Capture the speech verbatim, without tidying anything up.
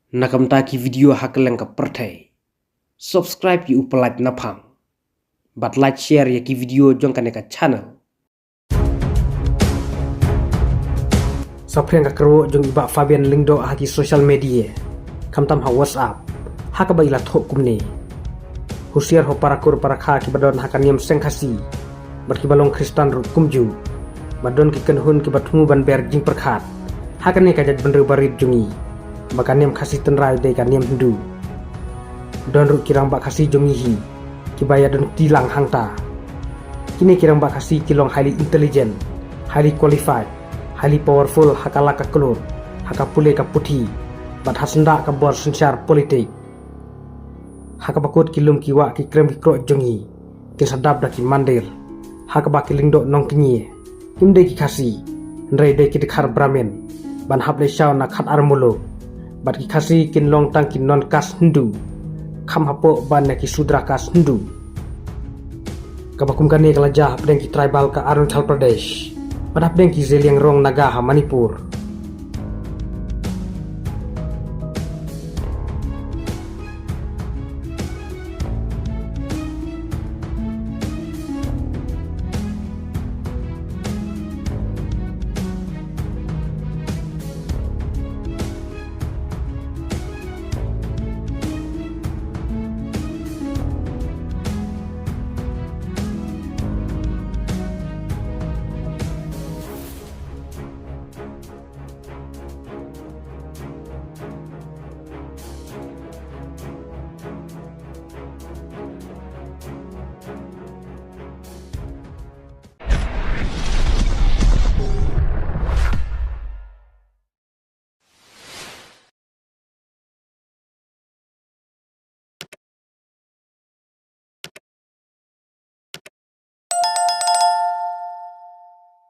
Na ka bynta ki video ha kylleng ka pyrthei, subscribe ïa u Palat Naphang bad like, share ïa ki video jong kane ka channel. Saphriang ka kyrwoh jong i Bah Fabian Lyngdoh ha ki social media, khamtam ha WhatsApp, ha kaba i la thoh kumne: Husiar ho para kur para kha kiba don ha ka niam seng Khasi bad kiba long Khristan ruh kumjuh, ba don ki kynhun kiba thmu ban ber jingpyrkhat ha kane ka jaitbynriew barit jong ngi, ba ka niam Khasi tynrai dei ka niam Hindu. Don ruh ki rangbah Khasi jong ngi hi kiba ïadon kti lang hangta. Kine ki rangbah Khasi ki long highly intelligent, highly qualified, highly powerful ha ka la ka klur, ha ka pule ka puthi, bad ha syndah ka bor synshar politik. Ha kaba kut ki lum ki wah ki krem ki kroh jong ngi kin sa dap da ki mandir, ha kaba ki Lyngdoh Nongkñie kim dei ki Khasi, hynrei dei ki dkhar Brahmin ban hap leit shaw na khatar muluk. Bad ki Khasi kin long tang ki non caste Hindu, kham hapoh ban ïa ki Shudra caste Hindu. Kaba kum kane ka la jia hapdeng ki tribal ka Arunachal Pradesh, bad hapdeng ki Zeliangrong Naga ha Manipur,